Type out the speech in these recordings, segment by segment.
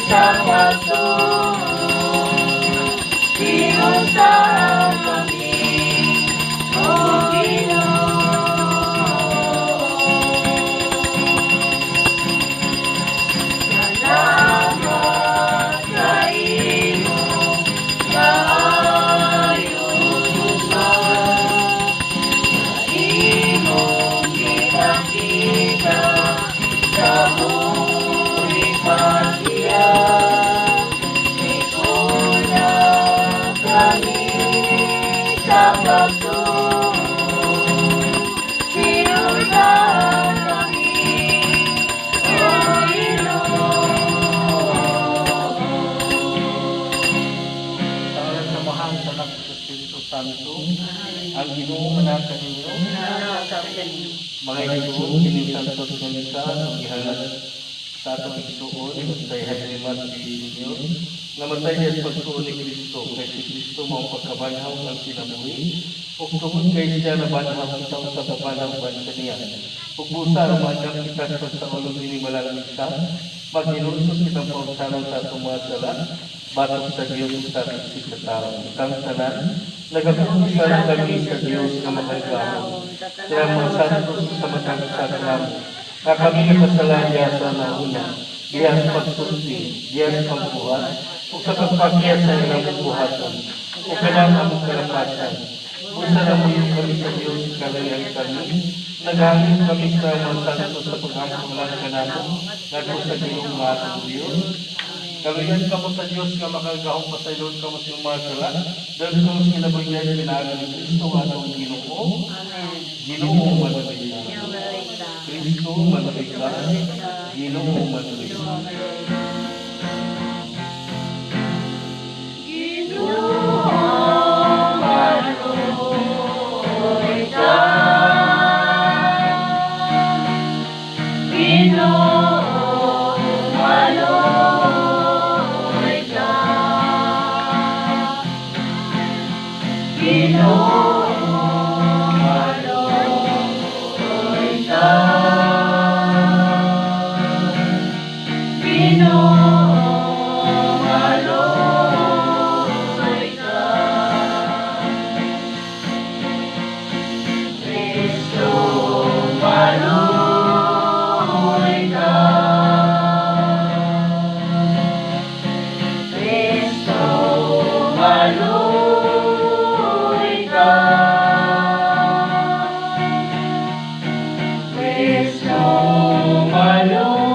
sa pagtuo. Hiusahan kami, O Ginoo. Salamat sa imong kaayo, gugma, sa imong gipakita sa Bonifacia. Mituna kami sa pagtuo. Hiusahan kami, O Ginoo. Sa ngalan sa Amahan, sa Anak, sa Espiritu Santo, ang Ginoo manaa kaninyo. Mga igsoon, kining santos nga misa ang gihalad sa atong igsoon sa Henry Martin Sr. Namatay siya sa pagtuo ni Kristo, kay si Kristo mao ang pagkabanhaw ng kinabuhi, ug tungod kay siya nabanhaw, kita usab mabanhaw uban kaniya. Ug busa aron maandam kita sa pagsaulog nining banal nga misa, maghinulsol kitang paunsanon sa atong mga sala batok sa Dios ug sa atong isigkatawo. Kitang tanan, nagakumpisal kami sa Dios nga makagagahom, sa mga santos, sa matag usa kanamo, nga kami nakasala diha sa nauna, diha sa pagsulti, diha sa pagbuhat, ug sa pagpakyas sa ilang buhaton, ug kanang among kalapasan. Busa namuyo kami sa Dios, kaluyan kami. Naghangyo kami sa mga santos sa paghampo lang kanamo ngadto sa Ginoo nga atong Dios. Kaluyan kamo sa Dios nga makagagahom. Pasayloon kamo sa inyong mga sala. Dahil kamo sa kinabuhi pinaagi ni Kristo nga atong Ginoo. Amen. Ginoo, maluoy ka. Kristo, maluoy ka. Ginoo, maluoy ka. Ginoo, maluoy ka. Ginoo, maluoy ka. Ginoo, maluoy ka. Ginoo, maluoy ka. Kristo, maluoy ka. Kristo, maluoy ka. Kristo, maluoy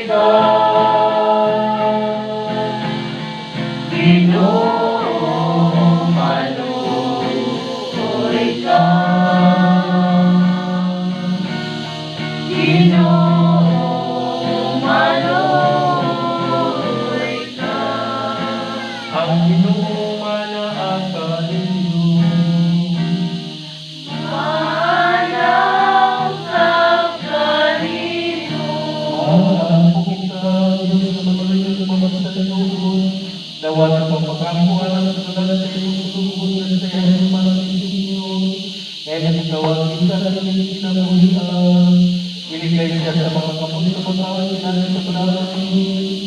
ka. Ginoo, maluoy ka. Ginoo, maluoy ka. Ang Ginoo manaa kaninyo. Manaa usab kanimo. Magampo kita, Diyos nga makaluoy ug mapagsalig. Dawata ang pag-ampo alang sa tanan sa imong sulugoon nga si Henry Martin Sr. Kaya nagtawag kita sa inyong kinabuhian. Iligay siya sa mga kamot sa pag-away pinagi sa panalangin.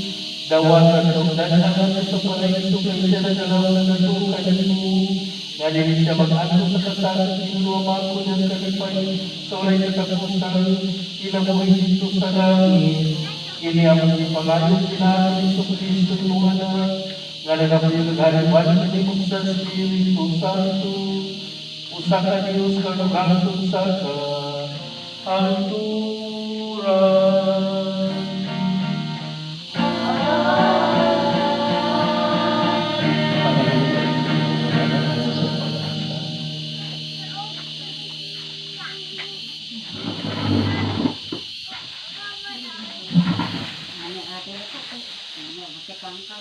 Dawata sa ugdan sa paraiso kay siya nagalaw na nagtuo kanimo. Nga dili siya mag-adto sa kasakit, Ginoo, mako niyang kalipay sa walay katapusan kinabuhi didto sa langit. Kini among gipangayo pinaagi ni Kristo, imong Anak, nga nagabuhi ug naghari kanimo sa Espiritu Santo, usa ka Dios karon hangtod sa kahangturan. Pag-asa.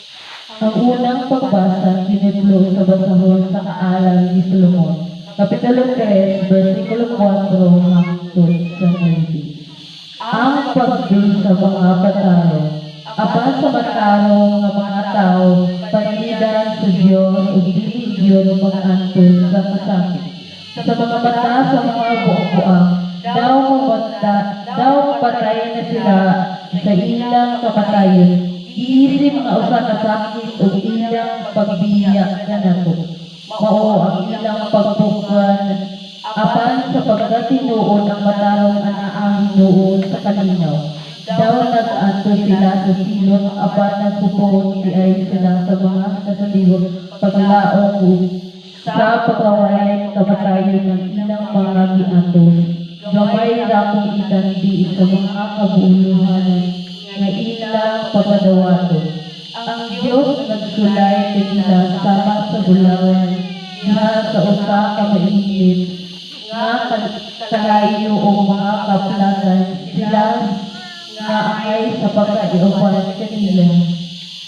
Ang unang pagbasa tinudlo sa basahon sa Kaalam ni Solomon, Kapitulo 3, versikulo 4 hangtod sa 9. Ang pagdul sa mga matarong. Apan sa matarong nga mga tawo, pangidan sa Dios ug dili gyud mag-antol sa kasakit. Sa mga mata sa mga buang-buang, daw Daw patay na sila sa ilang kamatayon, giisip nga usa ka sakit ug ilang pagbiya kanato. Mao ang ilang pagpugnan, apan sa pagkatinuod ang matarong anaa hinuon sa kalinaw. Daw nag-adto sila sa silot, apan nagpuon diay sila sa mga kasaliwog paglaom ug sa pagkawalay kamatayon ng ilang mga giantos. Gamay ra kung itandi sa mga kabuluhanan nga ilang pagkadawaton. Ang Dios nagsulay kanila sama sa bulawan diha sa usa ka mainit nga kalayo o mga kaplagan sila nga angay sa pagkaiuban kanila.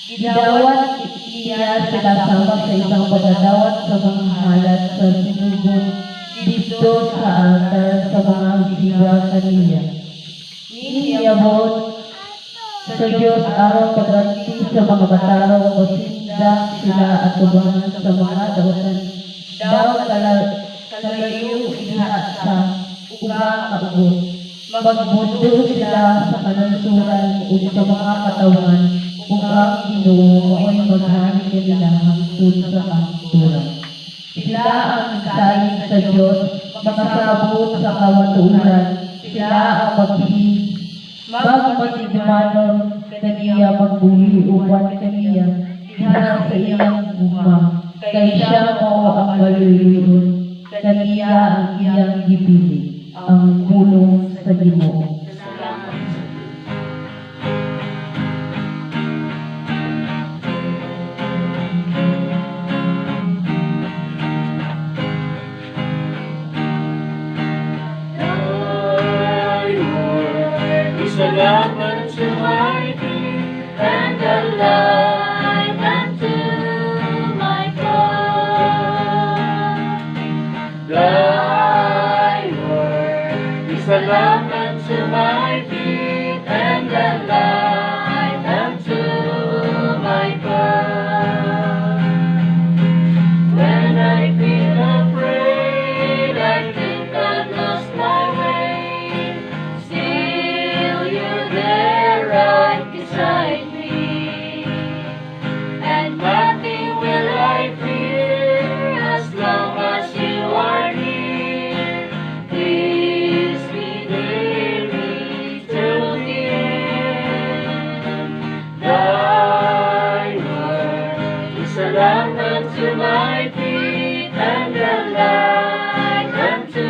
Gidawat niya sila sama sa isang pagdadawat sa mga halad sa sinugod didto sa altar sa mga siga kaniya. Niyabot sa Dios aron pagganti sa mga matarong, mosindak sila atubangan sa mga dautan. Daw kalayo diha sa uga ka ugot. Magmundo sila sa kanunsuran ug sa mga katawhan, ug ang Ginoo mao'y maghari kanila hangtod sa kahangturan. Sila ang nagsalig sa Dios, makasabot sa kamatuoran. Sila ang magmatigmanon kaniya, magbuhi uban kaniya diha sa iyang gugma. Kay siya mao ang maluluy-on, kaniya ang iyang gipili. Ang pulong sa Ginoo. Salamat sa Diyos. Thy word is a lamp unto my feet and a light unto my path. Thy word is a lamp unto my feet and a light unto my path. When I feel afraid, I think I've lost my way. Still, you're there right beside me. And nothing will I fear as long as you are near. Please be near me till the end. Thy word is a lamp unto my feet and a light unto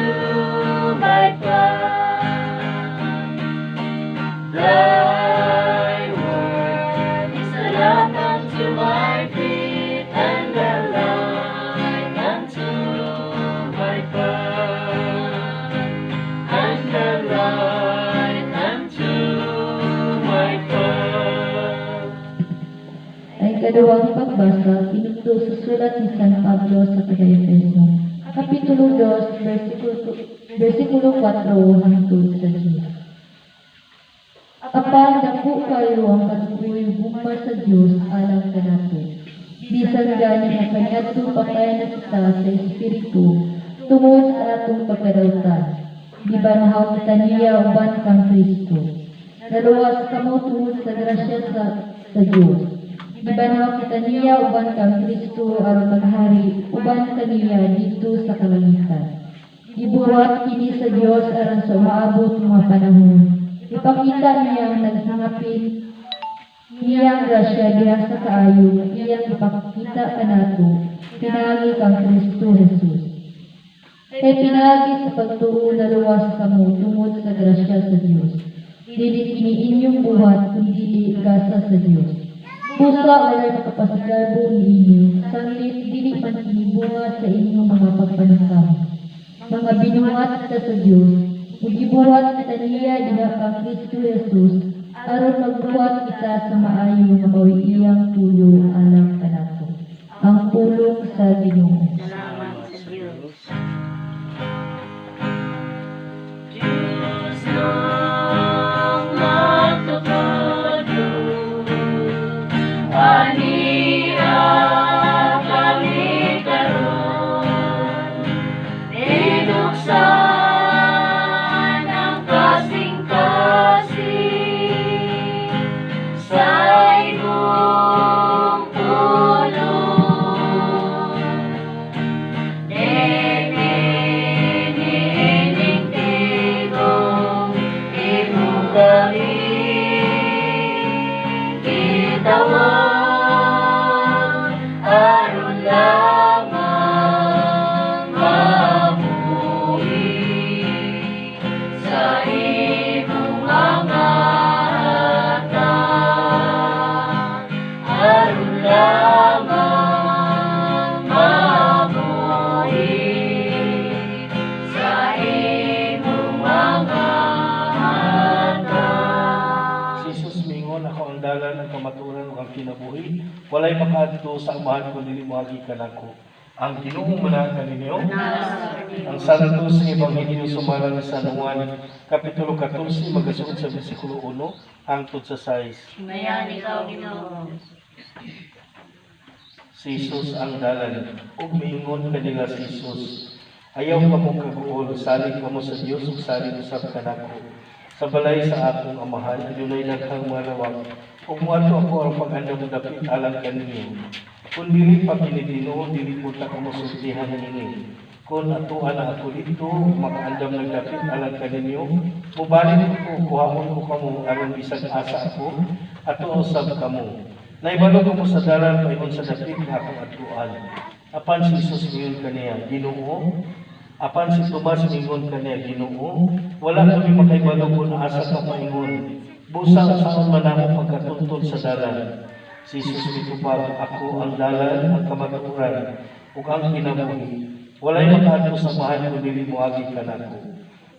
my path. Thy word is a lamp unto my feet and a light unto my path. And a light unto my path. Ang ikaduhang pagbasa, tinukdo sa sulat ni San Pablo sa taga-Efeso, Kapitulo 2, versikulo 4 hangtod sa 10. Apan dako kayo ang kaluoy ug gugma sa Dios alang kanato. Bisan gani nga kaniadto patay na kita sa espiritu tungod sa atong pagkadawtan, gibanhaw kita niya uban kang Kristo. Naluwas kamo tungod sa grasya sa Dios. Gibanhaw kita niya uban kang Kristo aron maghari uban kaniya didto sa kalangitan. Gibuhat kini sa Dios aron sa umaabot nga panahon ipakita niya ang naghangapin niyang grasya diha sa kaayo nga iyang ipakita kanato pinaagi kang Kristo Jesus. Kay pinaagi sa pagtuo naluwas kamo tungod sa grasya sa Dios. Dili kini inyong buhat kundi gasa sa Dios. Busa walay makapasigarbo niini, sanglit dili man kini bunga sa inyong mga pagpanangkam. Mga binuhat kita sa Dios, ug gibuhat kita niya diha kang Kristo Jesus aron magbuhat kita sa maayo nga mao'y iyang tuyo alang kanato. Ang pulong sa Ginoo. Salamat sa Diyos. Diyos ng matutudo, aniya kami karon, Dinuksan ang kasing-kasing. Tawag aron lamang mabuhi sa imong mga hatag, aron lamang mabuhi sa imong mga hatag. Si Jesus mingon, "Ako ang dalan, ang kamatuoran ug ang kinabuhi. Walay makaadto sa Amahan kun dili moagi kanako." Ang Ginoo manaa kaninyo. Ang Santo sa Ebanghelyo sumala ni San Juan, Kapitulo 14, magasugod sa bersikulo 1 hangtod sa 6. Himayaon ikaw, Ginoo. Si Jesus ang dalan. Ug miingon kanila si Jesus, "Ayaw kamo kaguol, salig kamo sa Dios ug salig usab kanako. Sa balay sa akong Amahan adunay daghang mga lawag, ug moadto ako aron pag-andam og dapit alang kaninyo. Kun dili pa kini tinuod, dili pud ta kamo sultihan niini. Kun atoa na ako didto, makaandam nag dapit alang kaninyo, mubalik ako, kuhaon ko kamo aron bisag asa ako, ato usab kamo. Naibalo kamo sa dalan paingon sa dapit nga akong adtuan." Apan si Jesus mingon kaniya, "Ginoo." Apan si Tomas mingon kaniya, "Ginoo, wala kami makaibalo kung asa ka paingon. Busa unsaon man namo pagkatultol sa dalan?" Si Jesus mitubag, "Ako ang dalan, ang kamatuoran, ug ang kinabuhi. Walay makaadto sa Amahan kun dili moagi kanako."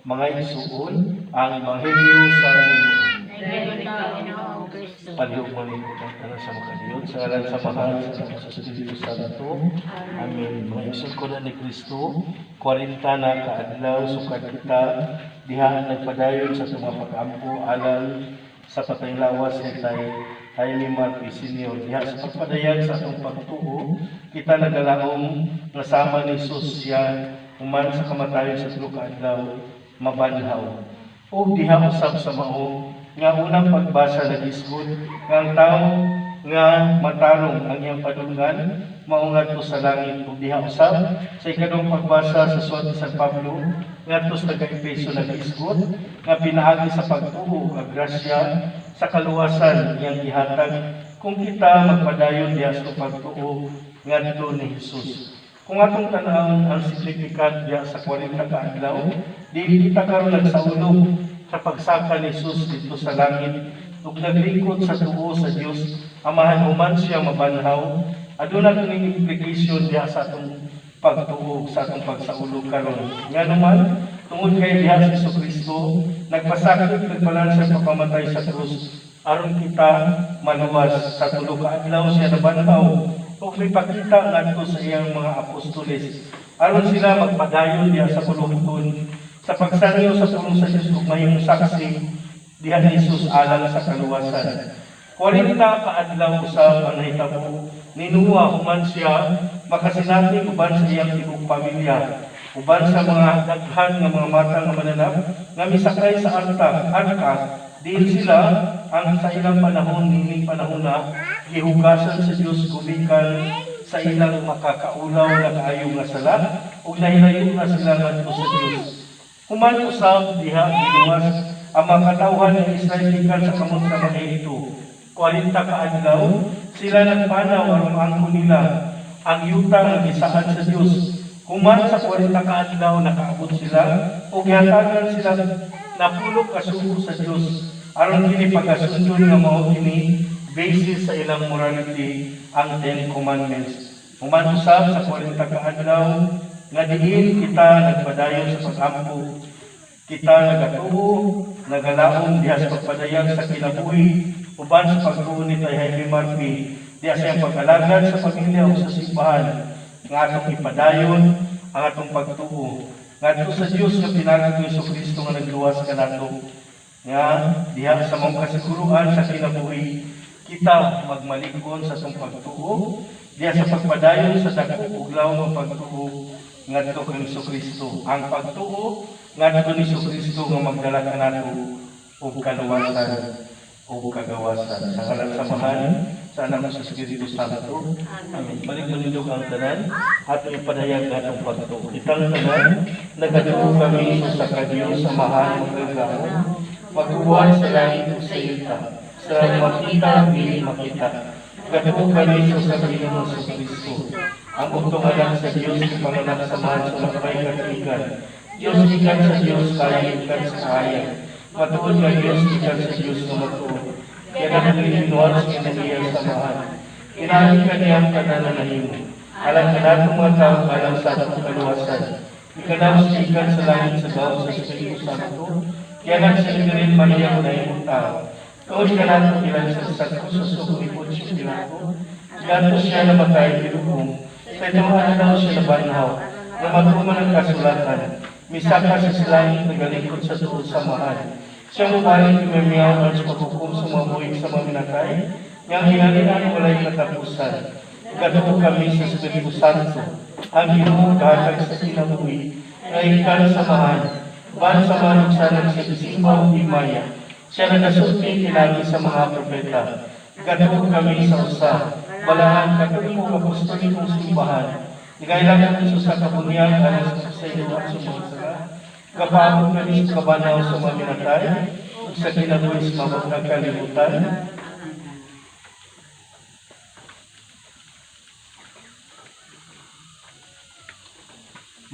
Mga igsuon, ang Ebanghelyo sa Ginoo. Daghang ikaw, Ginoong Kristo. Palihog malingkod ang tanan sa makadiyon. Sa ngalan sa Amahan, sa Anak, sa Espiritu Santo. Amen. Mga igsoon ko na ni Kristo, 40 na kaadlaw sukad kita diha nagpadayon sa atong mga pag-ampo alang sa patayng lawas ni Tay Jaime Marquez Sr. Diha sa pagpadayag sa atong pagtuo, kita nagalaom nga sama ni Jesus siya human sa kamatayon sa tulo ka adlaw mabanhaw. Ug diha usab sa mao nga unang pagbasa nagisgot nga ang tao nga matarong ang iyang padulngan mao ngadto sa langit, ug diha usab sa ikaduhang pagbasa sa suwat ni San Pablo ngadto sa taga-Efeso nagisgot nga pinaagi sa pagtuo ang grasya sa kaluwasan iyang gihatag kung kita magpadayon diha sa pagtuo ngadto ni Jesus. Kung atong tan-awon ang signifikat diha sa 40 ka adlaw, dili kita karon nagsaulog sa pagsaka ni Jesus didto sa langit ug naglingkod sa tuo sa Dios Amahan human siya mabanhaw. Aduna kining implication diha sa atong pagtuo, sa atong pagsaulog karon. Ngano man, tungod kay diha si Jesucristo nagpasakit, nagbalan siya pagpamatay sa krus aron kita maluwas. Sa tulo ka adlaw siya nabanhaw ug mipakita ngadto sa iyang mga apostoles aron sila magpadayon diha sa buluhaton sa pagsangyo sa pulong sa Dios ug mahimong saksi diha ni Jesus alang sa kaluwasan. 40 ka adlaw usab ang nahitabo ni Noah human siya makasinati uban sa iyang tibuok pamilya, uban sa mga daghan nga mga mata nga mananap nga misakay sa arka, diin sila ang sa ilang panahon niining panahon na gihugasan sa Dios gumikan sa ilang makakaulaw na kaayo nga sala ug nahilayo na sila ngadto sa Dios. Human usab diha giluwas ang mga katawhan ng Israel gikan sa kamot sa mga Ehipto. 40 ka adlaw sila nagpanaw aron maangkon nila ang yuta nga gisaad sa Dios. Human sa 40 ka adlaw, nakaabot sila ug gihatagan sila napulo ka sugo sa Dios aron kini pagkasundon nga mao kini basis sa ilang morality, ang Ten Commandments. Human usab sa 40 ka adlaw nga diin kita nagpadayon sa pag-ampo, kita nagatuo, nagalaom diha sa pagpadayag sa kinabuhi uban sa pagtuo ni Tay Jaime Murphy diha sa iyang pag-alagad sa pamilya o sa simbahan, nga atong ipadayon ang atong pagtuo ngadto sa Dios nga pinaagi ni Kristo nga nagluwas kanato, nga diha sa maong kasiguruan sa kinabuhi kita magmalig-on sa atong pagtuo diha sa pagpadayon sa dako ug lawom nga pagtuo ngadto kang Kristo, ang pagtuo ngadto ni Kristo nga magdala kanato og kaluwasan o kagawasan. Sa ngalan sa Amahan, sa Anak, sa Espiritu Santo. Amen. Balik manindog ang tanan atong ipadayag atong pagtuo. Kitang tanan nagatuo kami sa ka Dios Amahan makagagahom, magbuhat sa langit ug sa yuta. Sa makita, dili makita. Gatuo kami sa sa Ginoo sa Kristo. Ang bugtong anak sa Dios, panganak sa mahal sa lakbay katuigan. Dios gikan sa Dios, kaya gikan sa kahayag. Matuod nga Dios gikan sa Dios nga matuod. Kaya naghihinuan sa kinaiya sa mahal. Inahin ka niya ang tanan na nahimo. Alang kanatong mga tao, alang sa atong kaluwasan. Ikanaw sa ikan sa langit sa gaw sa Espiritu Santo. Kaya nang sa Virgin Maria na imong tao. Tuod ka nato ilan sa sa krus sa ni Poncio Pilato. Ganto siya namatay bilugong. Sa ituhan daw siya nabanhaw. Na matuman ang kasulatan. Misaka sa langit nagalingkod sa tuod sa mahal. Siya mubalik umimiyaw at paghukom sa mga buhig sa mga minatay. Yang hinalian walay katapusan. Gatuo kami sa Espiritu Santo. Ang Ginoo kahatag sa kinabuhi. Nga ikan sa mahal. Ban sa manok sa nagsisimba o himaya. Siya nagasulti kinagi sa mga propeta. Gatuo kami sa usa. Balahan katoliko apostolikong simbahan. Ikailangan kami sa kabunyan alang sa iyo at sumunsara. Kapaabot kami sa kabanaw sa mga minatay ug sa kinabuhi sa mga kalibutan.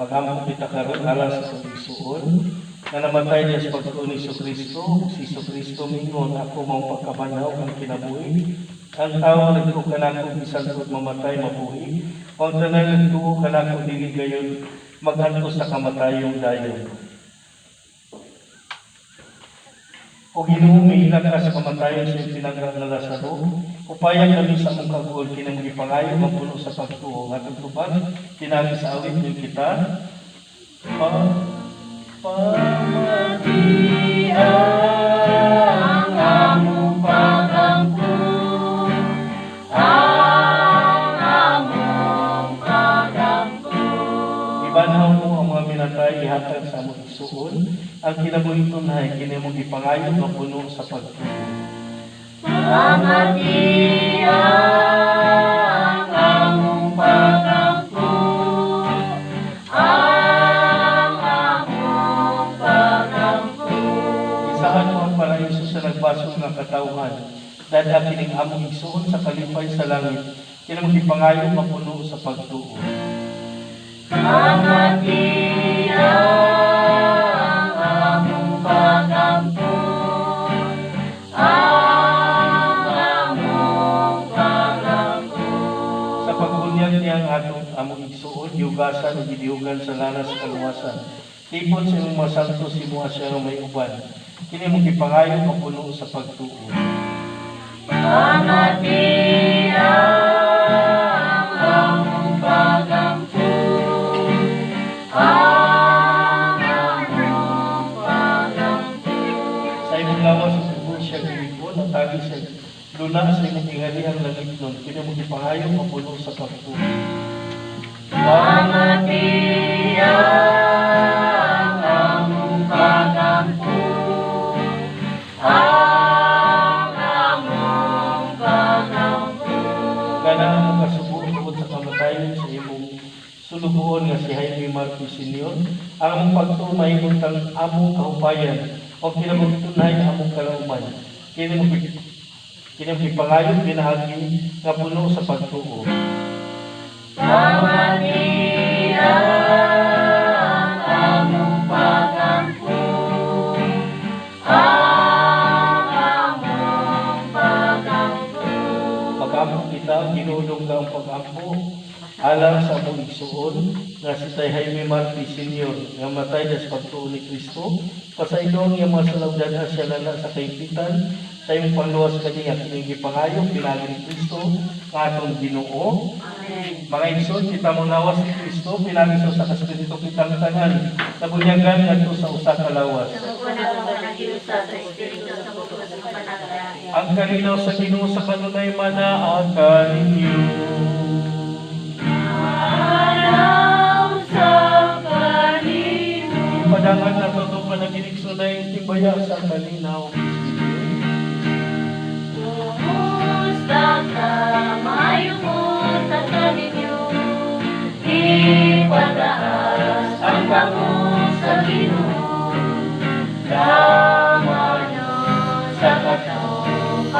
Magampo kita karon alang sa pagsuon na namatay niya sa pagtuo ni Kristo. Si Kristo mingon, ako mao pagkabanhaw ang kinabuhi. Ang tao nagtuo kanako bisan tuod mamatay mabuhi. Ang tanan nagtuo kanako dili gayon magantos sa kamatayong dayon. O Ginoo, miilak ka sa kamatayon sa iyong pinangga nga Lazaro. Upayan kami sa among kaguol kinang gipangayo ang puno sa pagtuo. Nga atong tubag, tinagi sa awit niyo kita. Pamati ang among pagampo, ang among pagampo. Ibanhaw mo ang mga minatay, ihatag sa among igsuon. Ang kinabuhi tunay, kini mong gipangayo nga puno sa pagtuo. Pamati ang among pagampo, ang among pagampo. Isahan mo ang paraiso sa nagbasol nga katawhan. Dadha kining among igsuon sa kalipay sa langit, kini mong gipangayo nga puno sa pagtuo. Pamati ang among pagampo, ang among pagampo. Sa pagbunyag niya ang atong among igsuon, gihugasan ug gidihugan sa lana sa kaluwasan. Tipon sa imong mga santo si siya nga may uban. Kini mong gipangayo nga puno sa pagtuo. Pamati ang among pagampo, ang among pagampo. Sa imong lawas sa subo siya gilipon, at tagi siya luna sa imong tingali ang langit nun. Kini mong gipangayo nga puno sa pagtuo. Pamati ang among pagampo, ang among pagampo. Kanang mo kasubo tungod sa kamatayon sa imong sulugoon nga si Jaime Marcos Sr. Ang among pagtuo mahimong tang among kahupayan o kinabugtunay among kalauman. Kini mo gipangayo pinaagi nga puno sa pagtuo. Pamati ang among pagampo, ang among pagampo. Magampo kita, Ginoo ka ang pagampo alang sa among igsuon nga si Tay Jaime Marcos Sr. nga matay sa pagtuo ni Kristo. Pasaylo ang iyang mga salawdan siya lana sa kaimpitan sa imong pangluwas kaniya kini gipangayo pinaagi ni Kristo nga atong Ginoo. Amen. Mga igsoon, kita mong lawas ni Kristo pinaagi sa usa ka espiritu kitang tanan nabunyagan ngadto sa usa ka lawas. Ang kalinaw sa Ginoo sa kanunay manaa kaninyo. Araw sa kanino. Ipadangan na totoo panaginip sunay tibaya sa kalinaw. Kumusta ka, maayong unta kaninyo. Ipataas ang kamot sa Ginoo. Kamano sa katong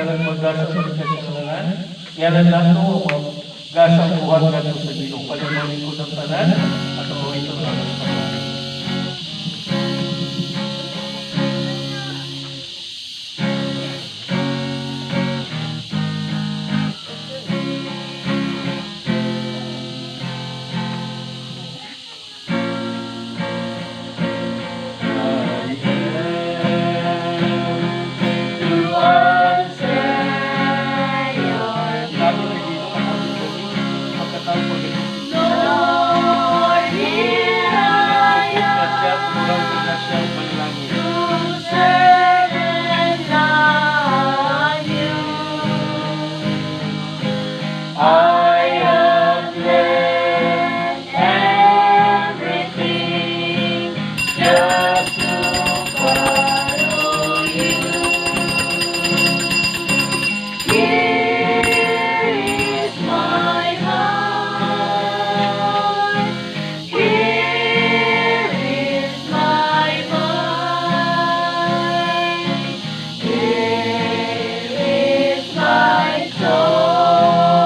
paghalad magasa sa kasalangan, ihalad nato ang mga gasang buhat ngadto sa Ginoo. Palihog ang tanan at ang ito ang tanan. To answer your Lord, here I am to serve and love you. I have left everything just to follow you. Here is my heart. Here is my mind. Here is my soul.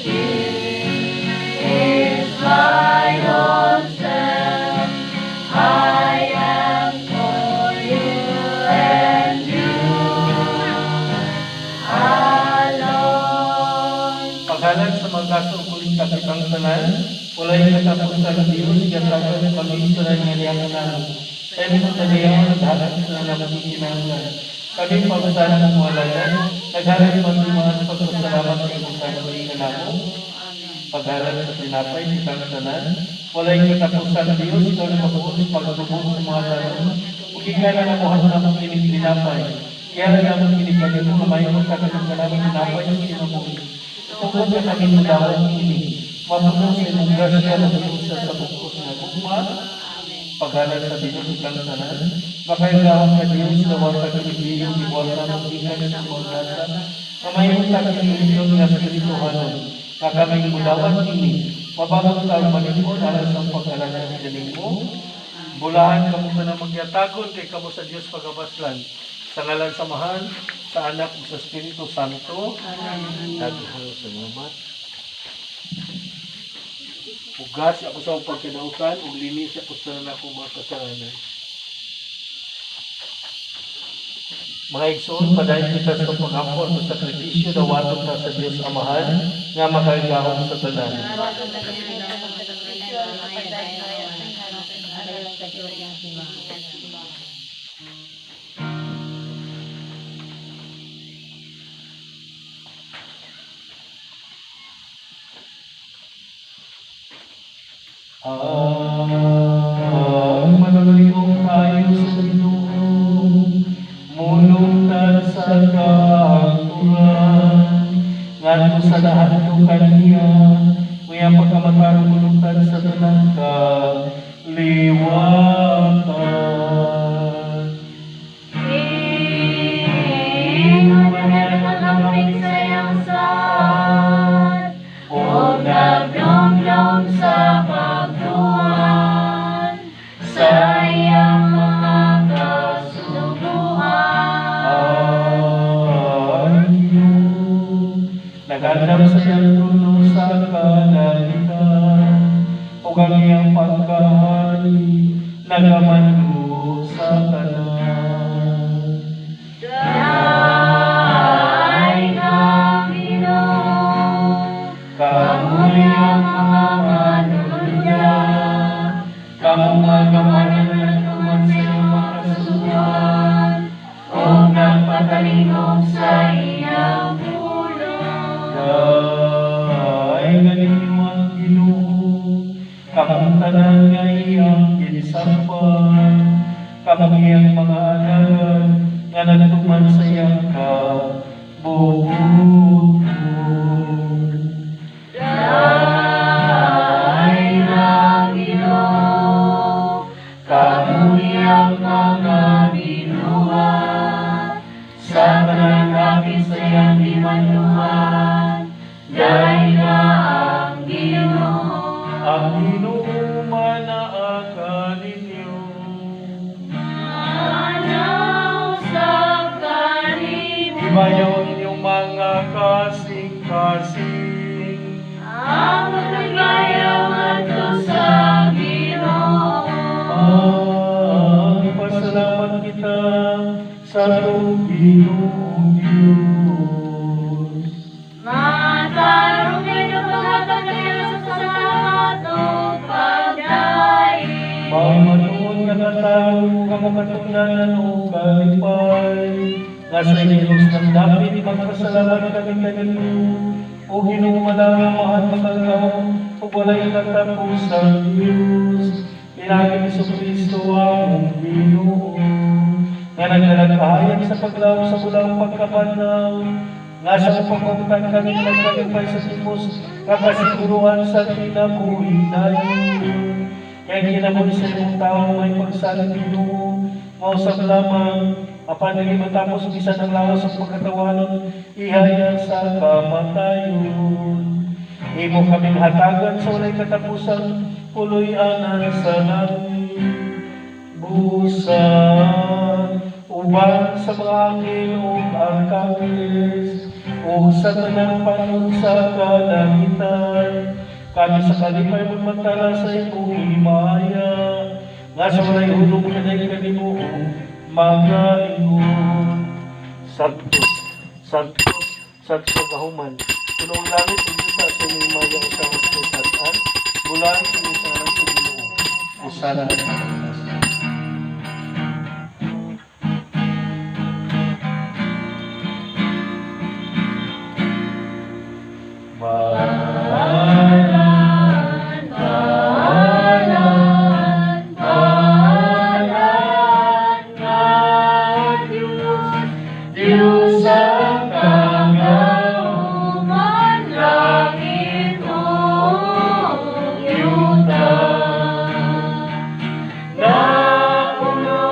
Here is my whole self. I am for you and you alone. Paghalad sa mga kaso kulit kitang tanan, walay katapusan ng Diyos, gatagan kami tanan nga niyang namo. Sa imong tabihan, naghalad sa namong kinahanglan. Kami pagsan ng mga lagan, naghalad pag mga pagpasalamat sa imong kagalingan namo. Paghalad sa tinapay, kitang tanan, walay katapusan ng Diyos, ikaw na mabuot pagtubos sa mga tanan. Ug ikaw na namuhat namong kining tinapay. Kaya na namong kining kanimo, nga mahimong sa kanang kanamong tinapay sa kinabuhi. Tungod ka kami mudawat ini, mapuno sa imong grasya na sa sa bukos nga gugma, paghalad sa Dios kitang tanan, makahigahom ka Dios, lawar ka kinibiyo, iwar na mong gikan sa imong grasya, kamahimong ta kini nga espirituhanon, nga kaming mudawat ini, mabagong taong manipon alang sa pag-alagad kanimo. Bulahan kamo tanang magyatagon kay kamo sa Dios pagabaslan. Sa ngalan sa Amahan, sa Anak ug sa Espiritu Santo. Amen. Daghang salamat. Ugas ako sa akong pagkadautan ug linis ako sa tanan akong mga kasalanan. Mga igsoon, padayon kita sa paghampo sa sakripisyo dawaton ta sa Dios Amahan nga makagagahom sa tanan. Ang manlulingkod tayo sa Ginoo, mulungtad sa kahangturan, ngadto sa nahadlok kaniya, unya pagkamatarong mulungtad sa tanan kaliwatan. Ingon nagpalamping sa iyang saad, ug nagdumdum sa pagtuan sa iyang mga kasuguan. Ang Ginoo nagandam sa iyang trono sa kalangitan, ug ang iyang pagkahari nagamando sa tanan. Dai ang Ginoo, Kamo iyang mga manununda, kamo nga gamanan nagtuman sa iyang mga kasuguan, ug nagpatalingog sa iyang pulong. Dai nga ninyo ang Ginoo, kamong tanan nga iyang ginsakpan, kamong iyang mga alagad nga nagtuman sa iyang kabubuton. Dai ang Ginoo, kamo iyang mga binuhat, sa tanan kapin sa iyang gimanduan, dai na ang Ginoo. Ang Ginoo manaa kaninyo. Manaw sa kanimo. Himayaw inyong mga kasing-kasing. Ang pagbayaw ngadto sa Ginoo. Pasalamat kita sa atong Ginoong Diyos. Matarong kay paghatag kaniya sa pasalamat ug pagdaig. Mao'y matuod nga katawo nga makatungdanan og kalipay. Nga sa Diyos nang dapit magpasalamat kami kanimo. O Ginoo, madaang Amahan, makagagahom ug walay katapusan Diyos. Pinaagi ni Kristo among Ginoo. Nga nagdalagkahayan sa paglaom sa bulaang pagkabanhaw. Nga sa pagpagtan kami nagkalipay sa timos nga kasiguruhan sa kinabuhi dayon. Kaya kinabuhi sa imong tao may pagsalig, Ginoo, mausab lamang apan dili matapos bisan ang lawas ug pagkatawanon ihaya sa kamatayon. Imo kaming hatagan sa walay katapusan puloy-anan sa langit. Busa uban sa mga anghel ug arkangheles ug sa tanang panon sa kalangitan kami sa kalipay magmantala sa imong himaya nga sa walay hulong kanay kanimo magaingon: Sanctus, Sanctus, Sanctus sa gahuman, puno ang langit ug yuta sa imong himaya sa kataas-an. Bulaan kini sa ngalan sa Ginoo. Hosana sa itaas. Balaan, balaan, balaan ka, Diyos, Diyos ang kagahuman, langit ug yuta. Napuno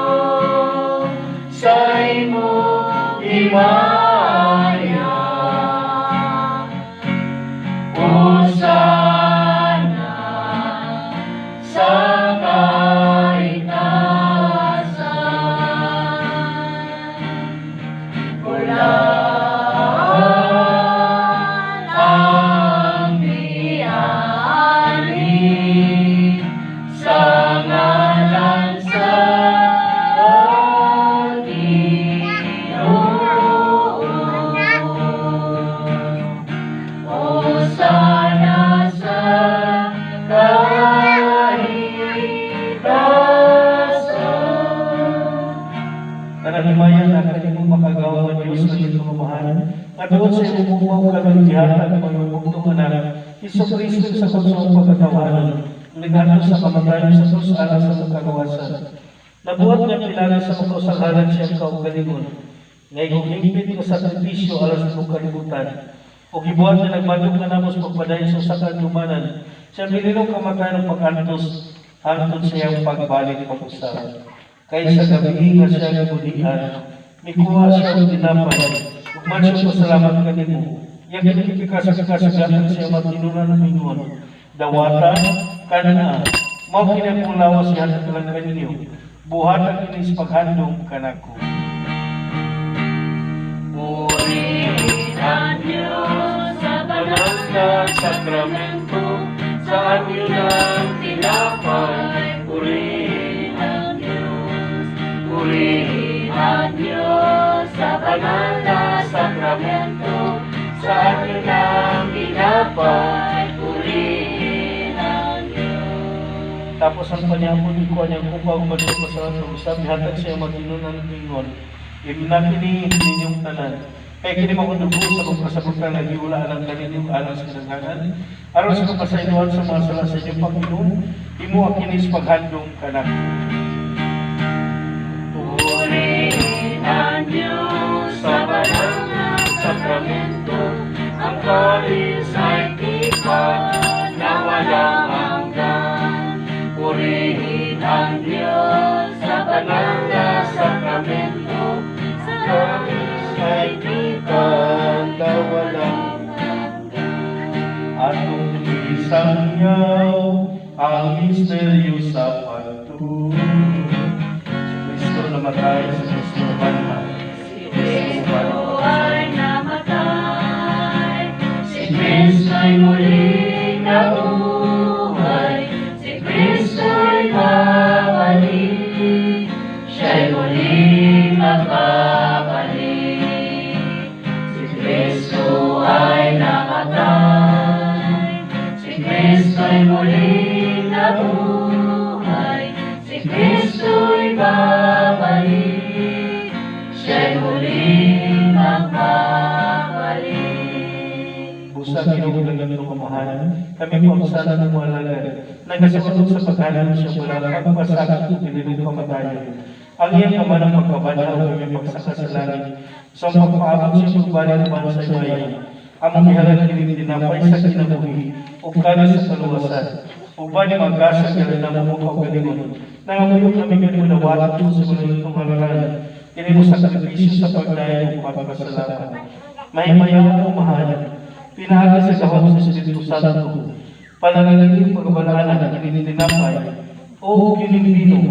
sa imong himaya. Hosana sa kaitaasan. Bulaan ang miari sa ngalan sa Ginoo. Hosana sa kaitaasan. Kanang himaya na kanimo makagagahom nga Diyos nga imong Amahan, nga tungod sa imong gugma kami gihatag ang imong bugtong anak, Hesus Kristo, sa kusog pagkatawanan, naghantos sa kamatayon sa krus alang sa atong kagawasan. Nabuhat niya pinagi sa makausanghanan siyang kaugalingon, nga hingpit nga sakripisyo alang sa atong kalibutan. O gibuhat nga nagmadlok kanamo sa pagpadayon sa usa ka adumanan, sa bililong kamatayon ug pag-antos hangtod sa iyang pagbalik pag-usab. Kay sa gabi nga siya gibulian, mikuha siya og tinapay, ug man siya pasalamat kanimo. Iyang gipikas-pikas gihatag sa iyang mga tinunan ug miingon: "Dawata, kana, mao kini akong lawas gihatag alang kaninyo. Buhata kini sa paghandom kanako." Purihin ang Diyos sa banal na sakramento, sa anyo ng tinapay. Purihin ang Diyos, purihin ang Diyos sa banal na sakramento, sa anyo ng tinapay. Purihin ang Diyos. Tapos ang panihapon, ikuha niyang kupa ug man siya pasalamat ug usab gihatag sa iyang mga tinunan ug miingon: "Imna kini ninyong tanan. Kay kini mao akong dugo sa akong kasabutan nga giula alang kaninyo ug alang sa kadaghanan aron sa kapasayloan sa mga sala sa inyong pag-inom. Himoa kini sa paghandom kanako." Purihin ang Diyos sa banal na sakramento, ang kalis ay tipan na walang hanggan. Purihin ang Diyos sa banal na sakramento, sa kalis ay tipan na walang hanggan. Atong isangyaw ang misteryo sa pagtuo. Si Kristo namatay, si Kristo nabanhaw. Si Kristo ay Sa Ginoo langit ng Amahan, kami po ang sana ng mga alagad, nagasunod sa paghalong siya walang pagpasakit o pinilong kamatayon. Ang iyang ama ng pagkabanhaw kami pagsaka sa langit, sa pagpaabot siya pagbalik uban sa imayo. Among gihalad kining tinapay sa kinabuhi, ug kalis sa kaluwasan. Uban ni magasa kaya namo mo kaugalingon. Nangamuyo kami kanimo dawaton sa mga itong halaran. Kini mo sakripisyo sa pagdayon ug pagpasalamat. Mahimayaw mo mahal. Pinaagi sa gahom sa Espiritu Santo. Panalangin pagkabalaan kining tinapay o kining bino.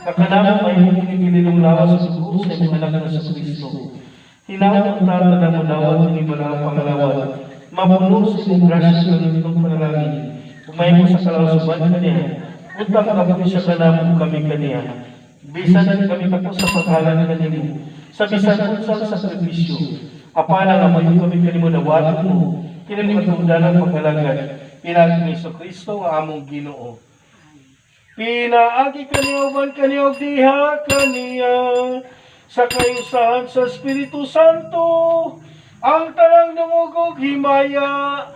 Kakanamo may kining kininong lawas sa dugo sa imong anak na sa Kristo. Hinaot ang tata na mo dawat kini mga pangalawat. Mapuno sa imong grasya ng itong panalangin. Umay mo sa kalausuban kaniya. Utang kapoy siya kanamo kami kaniya. Bisan kami tapos sa paghalan kanimo. Sa bisan unsang sakripisyo. Apana nga mayo kami kanimo dawaton mo. Kini mo katungdanan paghalagad. Pinaagi ni Kristo nga among Ginoo. Pinaagi kaniya uban kaniya ug diha kaniya sa kayusahan sa Espiritu Santo ang tanang dungog ug himaya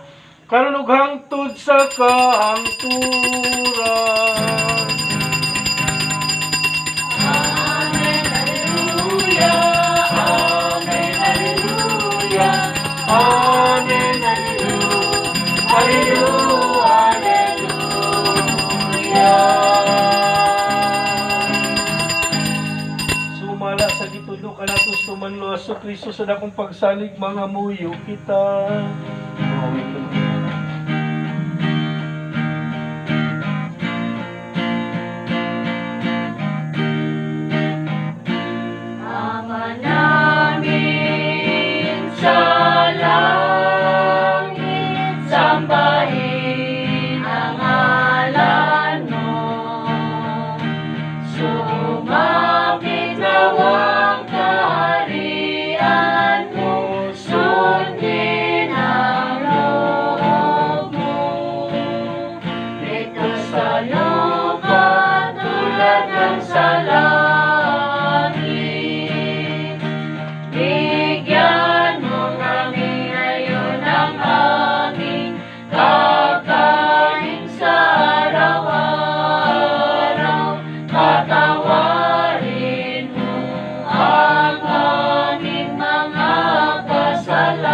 karon ug hangtod sa kahangturan. Amen, Alleluia, Amen, Alleluia, Amen, Alleluia, Alleluia, Alleluia. Sumala sa gitudlo kanato sa tumanlo sa Kristo sa dakong pagsalig mga muyo kita. Awit. Ama namin sa langit, sambahin ang ngalan mo. Sumapit nawang kaharian mo, sundin ang loob mo. Dito sa lupa tulad ng sa langit. Bigyan mo kami ngayon ng aming kakanin sa araw-araw. Patawarin mo ang aming mga kasalanan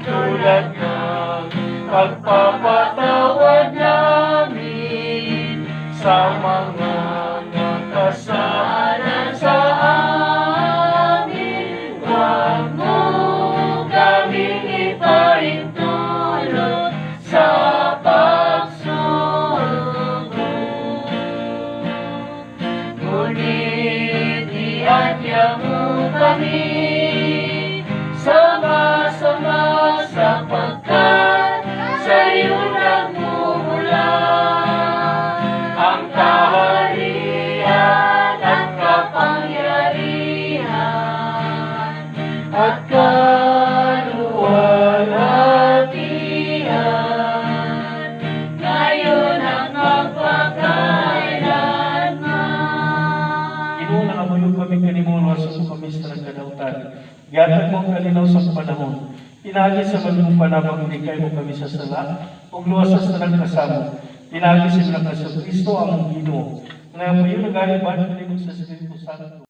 Tulad ng pagpapatawad namin sa mga nakasala sa amin. Huwag mo kaming ipahintulot sa pagsubok. Ngunit iadya mo kami sa masama sapagkat sa iyo nagmumula ang kaharian at kapangyarihan at kaluwalhatian ngayon at magpakailanman. Ginoo, nangamuyo kami kanimo, luwasan mo kami sa kadautan. Gihatag mo ang kalinaw sa panahon. Pinaagi sa malumong panabang likay mo kami sa sala, ug luwasa sa tanang kasamo. Pinaagi sa mga Kristo among Ginoo. Nangamuyo nagaliban kanimo sa Espiritu Santo.